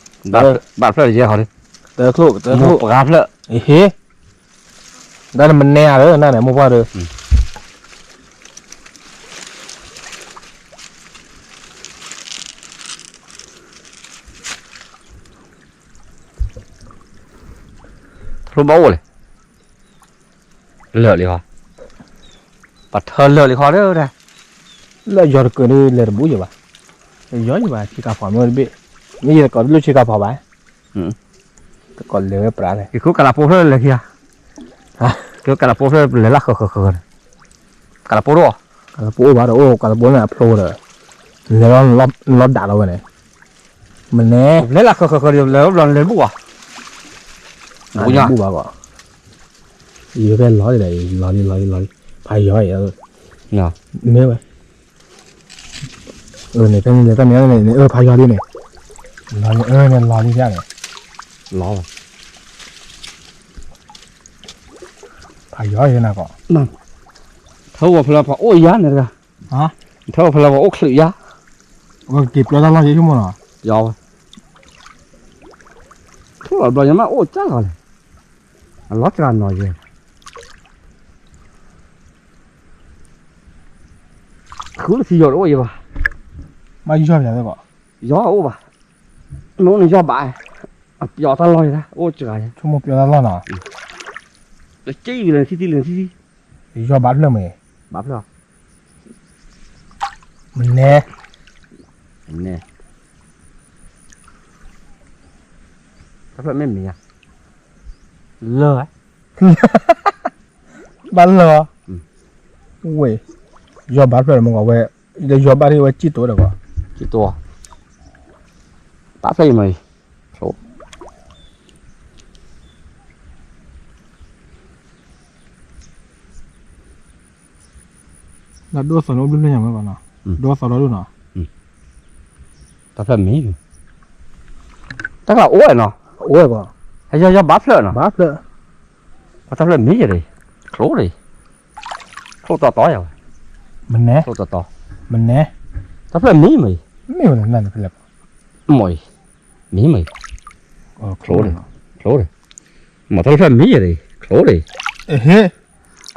ကတၢၢ်, ဘၣ်ဖျၢၣ်ယဲၢ်ဟီလံ, တၢ်ချိၣ်ကတၢၢ်ချိၣ်, ပှၤဖျၢၣ်, အဟ့, ဒ်နမနဲအါလၢနၤန့ၣ် မိၢ်ပှၢ်ဒီး ထၢဘၣ်အိၣ်လဲၣ်, လၢာ်လံဃီ, ပှၤထၢလၢာ်လံဃီဒီး, လၢယီၤတကၢၢ်ဒ်လဲၤတဘူးယဘၣ်, ယီၤယဘၣ်ဆ့ကၤဖီမ့ၢ်တဘ့ၣ်, မ့ၢ်ယတကိးတလိၣ်ဆ့ကၤဖီဘၣ်, တကိးလဲၤဝဲပြးလဲၣ်, ယခိၣ်ကလးပိဖျၢၣ်လဲၤခံဂၤ, ယခိၣ်ကလးပိဖျၢၣ်လဲၤလၢဃၢၤဃၢၤဃၢၤဃၢၤန့ၣ်, ကလးပိတအိၣ်, ကလးပိအိၣ်ဘၣ်ဒီးအိၣ် ကလးပိန့ၣ်အဖျိဒီး, လဲၤလီၤဒးလီၤဝဲန့ၣ်, မနဲ, လဲၤလၢဃၢၤဃၢၤဃၢၤဒီး လဲၤဝဲဘျီလဲၤတဘူးဘၣ်, ဘူးညါ, ဘူးဘၣ်ဘၣ်, ယဖဲလီၤလံဒီး လီၤလံလီၤလံလီၤလံ, ဖးယီၤအံၤ, မ့ၢ်ဝဲ, အန့ၣ်ဖဲန့ၣ်လဲၤတၢ်မ့ၢ်န့ၣ် အၢ ဖးယီၤလံန့ၣ်, လီၤလံအၢန့ၣ်လီၤလံန့ၣ်, လီၤ, ဖးယီၤယဲၢ်နၤကီး, ထၢဝဲဖဲလၢပှၤအိၣ်ယါန့ၣ်တဂၤ, ထၢဝဲဖဲလၢပှၤအိၣ်ချုးယါ, ဝဲက့ၤပျီတၢ်လီၢ်ယဲၢ်ဆိကမိၣ်နီၤ, ယါဝဲ, ထၢဝဲဘျီယမ့ၢ်အိၣ်ကၢ်လီၤလဲၣ်, အလီၤစှၤနီၤယဲၢ် ဃုလၢထံယီၤတအိၣ်ယဲဘၣ်, ဘၣ်ယီၢ်ယၤသ့ၣ်ဘၣ်, ယီၢ်အိၣ်ဘၣ်, မ့ၢ်အိၣ်န့ၣ်ယီၢ်ဘၣ်, အပျီတၢ်လီၢ်ယဲၢ် အိၣ်စှၤယဲၢ်, ဆိကမိၣ်ပျီတၢ်လီၢ်နီၤ, က့လၢနထံထံလၢနထံထံ, ယီၤဘၣ်ဖျၢၣ်မ့ၢ်, ဘၣ်ဖျၢၣ်, မနဲ, မနဲ, တၢ်ဖျၢၣ်မ့ၢ်မ့ၢ်ဧါ, လၢ, ဘၣ်လၢ, ဝဲ, ယီၤဘၣ်ဖျၢၣ်မ့ၢ်ကီးဝဲ, ယီၤဘၣ်ဒ်ဝဲစံၣ်တိၤဒီးကီး, စံၣ်တိၤ, ဘၣ်ဖျၢၣ်အံၤမ့ၢ်, လၢဒိၣ်သီၣ်န့ၣ်အိၣ်ဘျုးဖျၢၣ်ညါမ့ၢ်ဘၣ်နီၤ, ဒိၣ်သီၣ်လီၤဒိၣ်နီၤ, တၢ်ဖျၢၣ်မ့ၢ်, တၢ်ဖျၢၣ်အိၣ်ဝဲနီၤ, အိၣ်ဝဲဘၣ်, ဟဲယီၤယီၤဘၣ်ဖျၢၣ်နီၤ, ဘၣ်ဖျၢၣ်, ပှၤတၢ်ဖျၢၣ်မ့ၢ်ယၤဒၣ်, ချိၣ်ဒၣ်, ချိၣ်တီတီယၤဝဲ, မနဲ, ချိၣ်တီတီ, မနဲ, တၢ်ဖျၢၣ်မ့ၢ်မ့ၢ်, မ့ၢ်ဝဲနၤတဖျၢၣ်, မ့ၢ်အံၤ, မ့ၢ်မ့ၢ်, ချိၣ်ဒၣ်, ချိၣ်ဒၣ်, မ့ၢ်တၢ်ဖျၢၣ်မ့ၢ်ယၤဒၣ်, ချိၣ်ဒၣ်, ဟ့, ဒ်,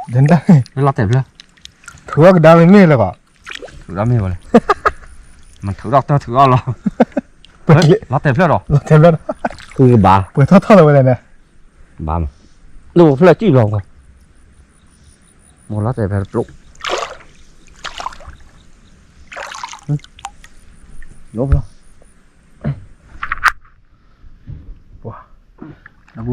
လီၤတဲာ်ဖျၢၣ်, ထုးအီၣ်ကဒါမ့ၢ်မ့ၢ်လၢကီး, ထုးဒီးမ့ၢ်ဝဲလဲၣ်, မ့ၢ်ထုးဒီးတၢ်ထုးအီၣ်လီၤ, လီၤတဲာ်ဖျၢၣ်ဒီး, လီၤ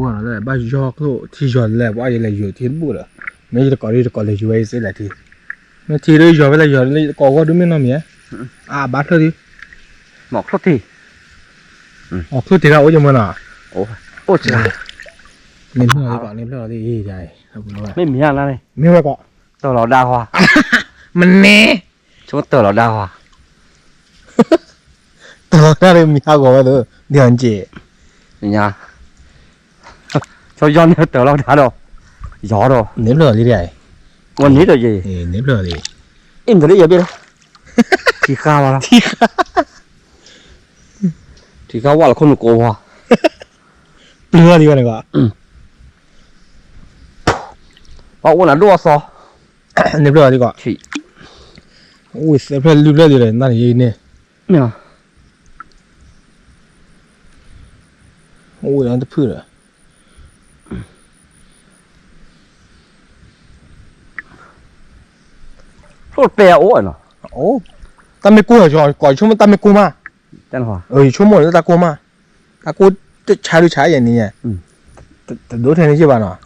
တဲာ်ဖျၢၣ်ဒီး, ဃုကဘၣ်, ပှဲၤထီၣ်ထီၣ်လီၤဝဲလဲၣ်န့ၣ်, ဘၣ်မး, လၢဖျၢၣ်စံၣ်ဘျီ, မ့ၢ်လီၤတဲာ်ဖျၢၣ်တပျိ, လီၤဖျၢၣ် ပှၤ, ဘၣ်ယီၤကျိၣ်ထံယီၤလဲၣ် ပှၤယလဲၤယီၤထံတဘူၣ်ဒီး, မ့ၢ်ယတကိးဒ်ယတကိးလဲၤယီၤဝဲယစ့လဲၣ်ထံ, မ့ၢ်ထံဒ်ယီၤဝဲလဲၤယီၤလၢယတကိးဂီၢ်ဒုမ့ၢ်နီတမံၤ, အါဘၣ်ဖျၢၣ်ဒ်, မ့ၢ်ကျိၣ်ထံ, အီၣ်ကျိၣ်ထံတၢ်အိၣ်ယမ့ၢ်နီၤ, အိၣ်စ့, န့ၣ်ဖျၢၣ်လီၤဒ်ကီး, န့ၣ်ဖျၢၣ်လီၤဒ်အံၤ, မ့ၢ်မံၤဧါန့ၣ်, မ့ၢ်ဝဲကီး, တၢ်လီၤဒၣ်ခွါ, မ့ၢ်န့ၣ် ဆိကမိၣ်တၢ်လီၤဒၣ်ဧါ, တၢ်လီၤဒၣ်ဒီးမံၤဟးဂီၤဝဲသ့, ဒ်အံၤ, ညါ, ဆိယီၤန့ၣ်တၢ်လီၤဒၣ်ဒီး, ယီၤဒီး, န့ၣ်ဖျၢၣ်လီၤလံ, ဝဲန့ၣ်ဒီးယဲ, န့ၣ်ဖျၢၣ်လီၤလံ, အ့ၣ်မတၤလၢယဘ့ၣ်လီၤ, ထံဃါဝဲလီၤ, ထံဃါဝဲလီၤခိၣ်နူာ်ကိးဝဲ, ပျၢၤလီၤဒ်ဝဲန့ၣ်ကီး, ပှၤအိၣ်နၤဒိၣ်အသီ, န့ၣ်ဖျၢၣ်လီၤဒ်ကီး, အိၣ်သၢဖျၢၣ်လွံၢ်ဖျၢၣ်ဒ်လဲၣ် နၤန့ၣ်ယဲန့ၣ်, အိၣ်ဝဲတဖုဒီး, ဖျိၣ်တဲအအိၣ်နီၤ, တၢ်မ့ၢ်ကိၢ်, ယဆိကမိၣ်တၢ်မ့ၢ်ကိၢ်မး, ယဆိကမိၣ်လၢတၢ်ကိၢ်မး, တၢ်ကိၢ်တဆါဒုဆါယဲၢ်နံၤညါ, တဒိးထဲန့ၣ်ယဲၢ်ဘၣ်နီၤ,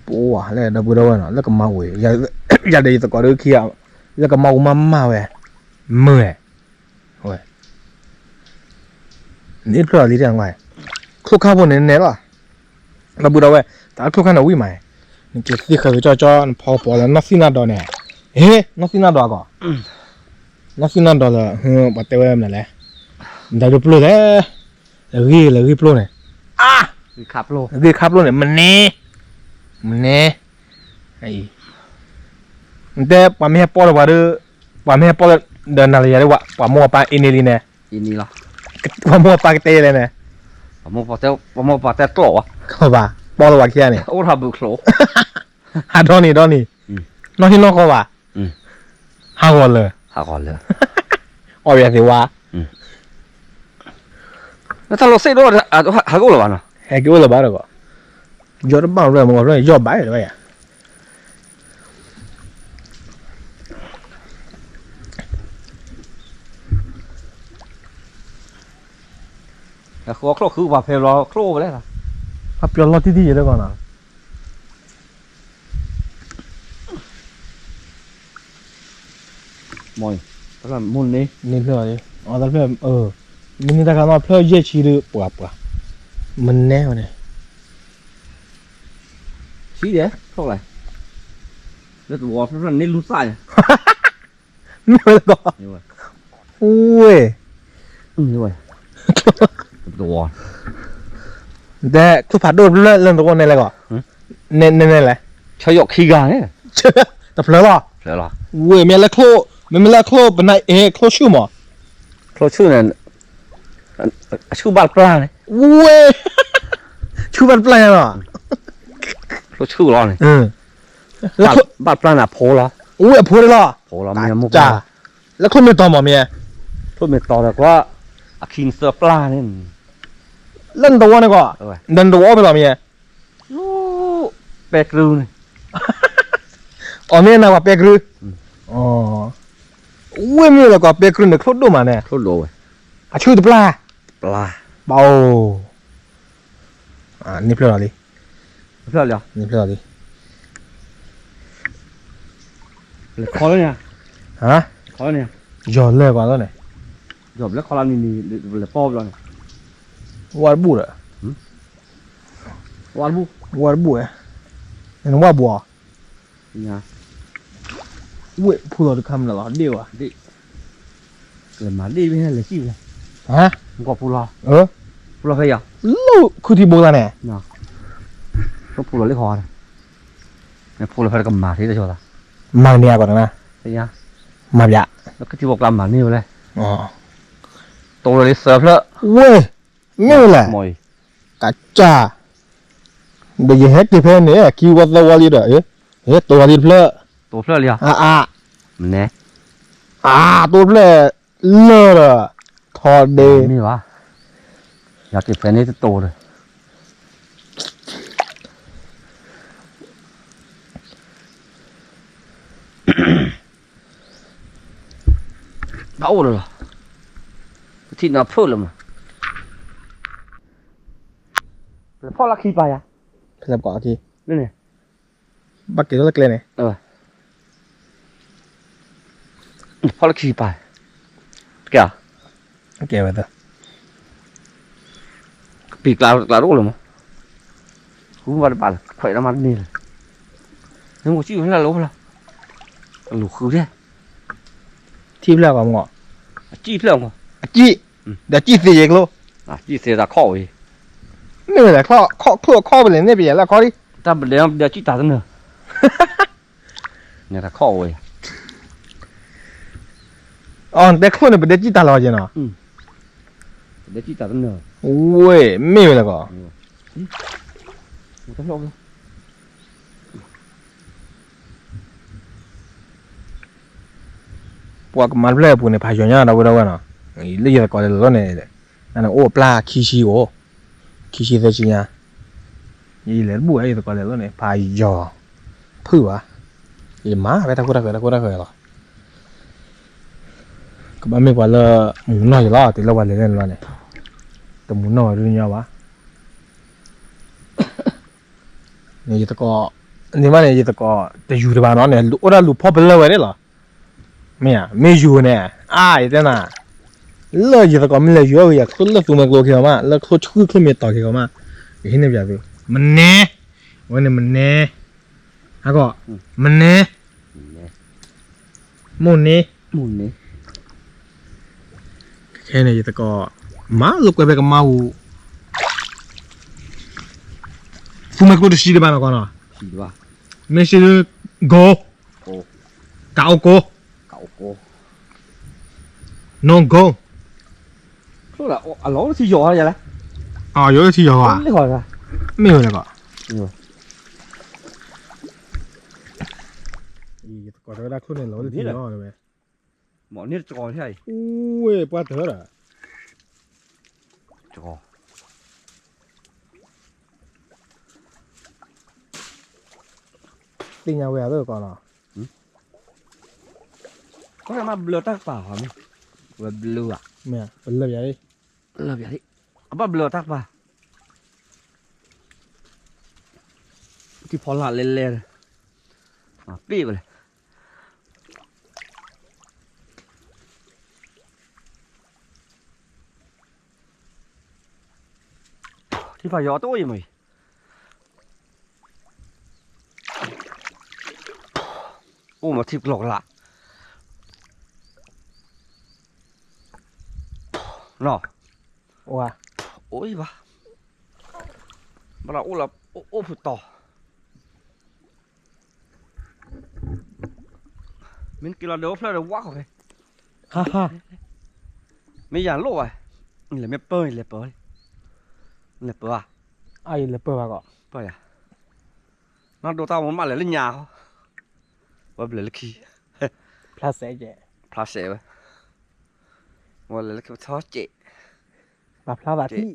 ပအိၣ်ဝဲလၢဒီပုၢ်ဒီဝဲၢ်နီၤ လၢကမၤဝဲ, ယၤဒီးယသကိးဒုခံဂၤ, လၢကမၤဝဲမၤမၤဝဲ, မုာ်ဝဲ န့ၣ်ဖျၢၣ်လီၤလံတဲ, ချိၣ်ခါဖိန့ၣ်နဲလီၤ, ဒီပုၢ်ဒီဝဲၢ်, တၢ်ချိၣ်ခါန့ၣ်ဝံၣ်မး, နကသံၣ်ဃၢၤကၠီကၠီ နဖီကပီၤလၢနီၢ်သံၣ်နီၢ်ဒီးန့ၣ်, ဟ့, နီၢ်သံၣ်နီၢ်ဒီးအဂီၢ်, နီၢ်သံၣ်နီၢ်ဒီးလၢ, ပှၤတဲဝဲမနုၤလဲၣ်, နတၢ်ဒုးပျိၢ်လဲၣ်, လၢဂ့ၢ်လၢဂ့ၢ်ပျိၢ်န့ၣ်, ဂ့ၢ်ခါပျိၢ်န့ၣ် မနဲ, မနဲ, နတဲပှၤမ့ၢ်ဟဲပီၢ်လၢပှၤဒီး, ပှၤမ့ၢ်ဟဲပီၢ်လၢဒီးနၤလၢယၤဒီး ပှၤမိၢ်ပှၤပၢ်အ့န့ၢ်လံန့ၣ်, ပှၤမိၢ်ပှၤပၢ်ကတဲလဲၣ်န့ၣ်, ပှၤမိၢ်ပှၤတဲကျိးဝဲ, ဘၣ်, ပီၢ်လၢပှၤခံဂၤန့ၣ်, အိၣ်ထီၣ်ဘုးချိၣ်, ဟးဒီနံၤဒီနံၤ, နီၢ်ဟံၣ်နီၢ်ဃီဘၣ်, ဟးဂီၤလၢာ်, အီၣ်ယၤသ့ဝါ တၢ်လီၤစ့ၣ်ဒိၣ်, ဟဲက့ၤအိၣ်လၢၤဘၣ်ဒီး, ယီၤတဘၣ်ရၢမီၤရၢ ယီၤဘၣ်လၢၤဘၣ်ယၤ, အဃိချိၣ်ဃုပှၤဖဲလီၤချိၣ်အိၣ်ဝဲလဲၣ်, အပျီလီၤတံၢ်တံၢ်ယဲၢ်တဂီၢ်နီၤ မ့ၢ်န့ၣ်ဖျၢၣ်, မ့ၢ်န့ၣ်တၢ်ခါနီၤ ဖျၢၣ်ယဲၢ်ဆံဒီး ပှၤပှၤ, မနဲဝဲန့ၣ်, ဆံးဒဲး, လၢတဝီဖျၢၣ်န့ၣ်လူသၣ်ညါ, မ့ၢ်ဝဲလၢကီး, ဝဲ, တဝီ, တဲချိၣ်ဖးဒိၣ်တဖျၢၣ်လၢနသဝီန့ၣ်လဲၣ်ကီး, န့ၣ်န့ၣ်လဲၣ်, ဆၢယိာ်ခံဂၤန့ၣ်, တဖျၢၣ်လီၤ, ဝဲမ့ၢ်လၢချိၣ်, မ့မ့ၢ်လၢချိၣ်ပနၢ်, ချိၣ်ဆူၣ်မး, ချိၣ်ဆူၣ်န့ၣ်, အဆူၣ်ဘၣ်တပျၢ်န့ၣ်, ဝဲ, ဆူၣ်ဘၣ်တပျၢ်ညါလီၤ, ချိၣ်ဆူၣ်လီၤန့ၣ်, ဘၣ်တပျၢ်န့ၣ်အဖိလီၤ, ဝဲအဖိလီၤ, လၢချိၣ်မ့ၢ်တီၤမးမ့ၢ်, ချိၣ်မ့ၢ်တီၤဒီးကွၢ်, အခံနသၢပျၢ်န့ၣ်, လၢနသဝီန့ၣ်ကီး, ဒီးနသဝီအိၣ်ဖဲလဲၣ်မ့ၢ်ဧါ, ပဲကြုန့ၣ်, အီၤမ့ၢ်နၤပှၤပဲကြု, ဝ့ၢ်မ့ၢ်လၢကီးပဲကြုန့ၣ် ချိၣ်ဒိၣ်မးန့ၣ်, အဆူၣ်တပျၢ်, ပအိၣ်, န့ၣ်ဖျၢၣ်လီၤလံ, န့ၣ်ဖျၢၣ်လီၤလံ, လဲၤခီလၢန့ၣ်, ယီၤလဲၤကွၢ်လီၤန့ၣ်, ယီၤဘျဲခီလၢန့ၣ်, လဲၤပီဘျီန့ၣ်, ဝါတဘူၣ်ဒီး, ဝါတဘူၣ်, ဝါတဘူၣ်ဝဲ, နဝါတဘူၣ်အီၤ, ဝ့ၢ်ဖူလီၤတခါမနုၤလီၤ ဒ့ၣ်ဝဲ, လဲၤမၤဒ့ၣ်ဝဲလဲၤစံၣ်ဝဲ, ဖူလီၤ, ဖူလီၤဖဲယၤ, လၢခုထံဘိကျါန့ၣ်, ဖူလီၤလၢဃီ, ဖူလီၤဖဲတကမၤထံတဆီသး, မၤန့ၢ်အကီးတနၤ, မၤဘၣ်, လၢခုထံဘိကျါမၤန့ၢ်ဝဲလဲၣ်, တိၢ်လၢလံသၢဖျၢၣ်, ဝ့ၢ်, မ့ၢ်ဝဲလဲၣ်, ကစၢ်, ဒီးယဟဲက့ၤဖဲန့ၣ် ခံဝီသၢဝီလံဒီး, တိၢ်လၢလံတဖျၢၣ်, တိၢ်ဖျၢၣ်လံ, အါ, မနဲ, အါ, တိၢ်ဖျၢၣ်, လၢဒီး, ထီဒ့, မ့ၢ်ဘၣ်, ယက့ၤဖဲန့ၣ်တတိၢ်ဒီး ဘၣ်အိၣ်လၢၤလီၤ, ပထံၣ်နၤဖုၣ်လၢၤမး, လဲၤဖီၣ်လၢခံပၤယၤ, ဖဲလဲၣ်ပှၤအခံ, န့ၣ်, ဘၣ်က့ၤထီၣ်လၢကျဲန့ၣ်, ဖီၣ်လၢခံပၤ, ကဲ, ကဲဝဲသၢ ကပံာ်ကျါတကျါတအိၣ်လၢၤမး, ဃုဘၣ်တဘၣ်လၢၤ ခွဲးတၢ်မၤတန့ၢ်လၢၤ, နမိၢ်စံၣ်ဖျၢၣ်လၢအိၣ်ဖျၢၣ်, အလူၤဃုဖျၢၣ်, ထံဖျၢၣ်ကီးမး, အစံၣ်ဖျၢၣ်မး, အစံၣ်, ဒီးစံၣ်သ့ယဲကျိ, စံၣ်သ့တၢ်ခီၣ်ဝဲ, မ့ၢ်ဝဲလဲၣ်, ခီၣ်ချိၣ်ခီၣ်ဖဲလဲၣ်န့ၣ် ပယဲၢ်လၢခီၣ်လံ, တၢ်ပဒဲဒီးစံၣ်တၢ်တနၢၤ နတၢ်ခီၣ်ဝဲ, အတဲချိၣ်န့ၣ် ပဒဲစံၣ်တၢ်လီၤက့နီၤ, ပဒဲစံၣ်တၢ်တနၢၤ, ဝ့ၢ်မ့ၢ်ဝဲလဲၣ်ကီး, ပှၤကမၤတဖျၢၣ်အပူၤန့ၣ် ဖးယီၤညါဒီးဝဲဒီးဝဲနီၤ, လၢယသကိးလဲၤလီၤန့ၣ်, နအိၣ်ပျၢ်ခံဆံအိၣ်, ခံဆံသၢဆံညါ, ယလဲၤတဘူၣ်ဝဲ ယသကိးလဲၤလီၤန့ၣ် ဖးယီၤ, ဖုၣ်ဘၣ်, ယမၤဖဲတၢ်ခိၣ်တၢ်ဃၢၤ တၢ်ခိၣ်တၢ်ဃၢၤလီၤ, ကဘၣ်မ့ၢ်ပှၤလၢမူနီၢ်ယၤလီၤ တုၤလၢပှၤလဲၤလီၤန့ၣ်, တမူနီၢ်ဝဲဒၣ်ညီဘၣ် န့ၣ်ယသကိး, န့ၣ်မးန့ၣ် ယသကိးတယူၤတဘၣ်နီၤန့ၣ် အိၣ်ဒၣ်လူၤဖီၣ်ပလၢၢ်ဝဲဒၣ်လီၤ. မ့ၢ်ဧါ, မ့ၢ်ယူၤန့ၣ်, အါ ယတဲနၤ, လၢယသကိးမ့ၢ်လဲၤယူၤအဂ့ၤ ယချိၣ်လၢသူမှဲကျိခံဂၤမး လၢချိၣ်ဆူၣ်ချ့မ့ၢ်တီၤခံဂၤမး, ယဟံးန့ၢ်ပျးသု, မနဲ, အဝဲန့ၣ်မနဲ, ဟးကီး, မနဲ, မိၢ်န့ၢ် ခဲန့ၣ် ယသကိး, မၤလိာ်ကွဲဖဲကမါပူၤ, သူမှဲကျိတဆံတဘၣ်နီၢ်ကီၢ်နီၤ, မ့ၢ်စ့ဒု, ကိ, ကးအိၣ်ကိ, နိကိ, အလီၢ်ထံယီၤဧါလဲၣ်, ယီၤထံယီၤဧါ, မ့ၢ်ဝဲလဲၣ်ကီး, ယသကိးတဲဝဲဒၣ်ချိၣ်န့ၣ်လီၤလၢထံယီၤဝဲ မ့ၢ်န့ၣ်တကီၤ, ဝဲပှၢ်တၢၢ်ဒီး, သ့ၣ်ညါဝဲအသးကီးနီၤ, မ့ၢ်ဘျၢတၢ်ကပၤ, ဝဲဘျၢဧါ, မ့ၢ်ပလၢၢ်ပျးလံ, လၢၢ်ပျးလံ, ကဘၣ်ဘျၢတၢ်ကပၤ, ထံဖီလာ်လဲၤလဲၤ, ပ့ၢ်ဝဲလဲၣ် ထံဖးယီၤတအိၣ်အံၤမ့ၢ်, အိၣ်မးထံကလီကလး, နီၤ, အိၣ်အံၤဘၣ်, ဘၣ်လၢအိၣ်လၢအိၣ်ဖုတီၤ မ့ၢ်က့ၤလီၤဒီးအိၣ်ဖျၢၣ်ဒီးဝါဃီၤဖဲ, မ့ၢ်ယၤလိၣ်ဘၣ်, လဲၤမ့ၢ်ပၢၢ်န့ၣ်လဲၤပၢၢ်, လဲၤပၢၢ်ဘၣ်, အလဲၤပၢၢ်ဘၣ်ကီး, ပၢၢ်ယၤ, နီၢ်ဒိၣ်တၢ်မ့ၢ်မးလဲၤလၢညါ, ဝဲဘျၢလၢခံ, ဖျါစဲးကဲး, ဖျါစဲးဝဲ, ဝဲလဲၤလၢခံပထီၣ်စဲး, ပှၤဖျါသးထံၣ်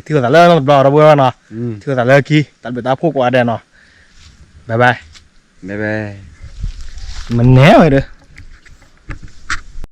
ကထံၣ်လိာ်သးလၢနီတဘျီ ဒီပုၢ်ဝဲၢ်နီၤ, ထံၣ်လိာ်သးလၢခံ တၢ်ဘျုးတၢ်ဖှိၣ်ကိးဂၤဒဲးနီၤ, bye bye, မနဲဝဲဒီး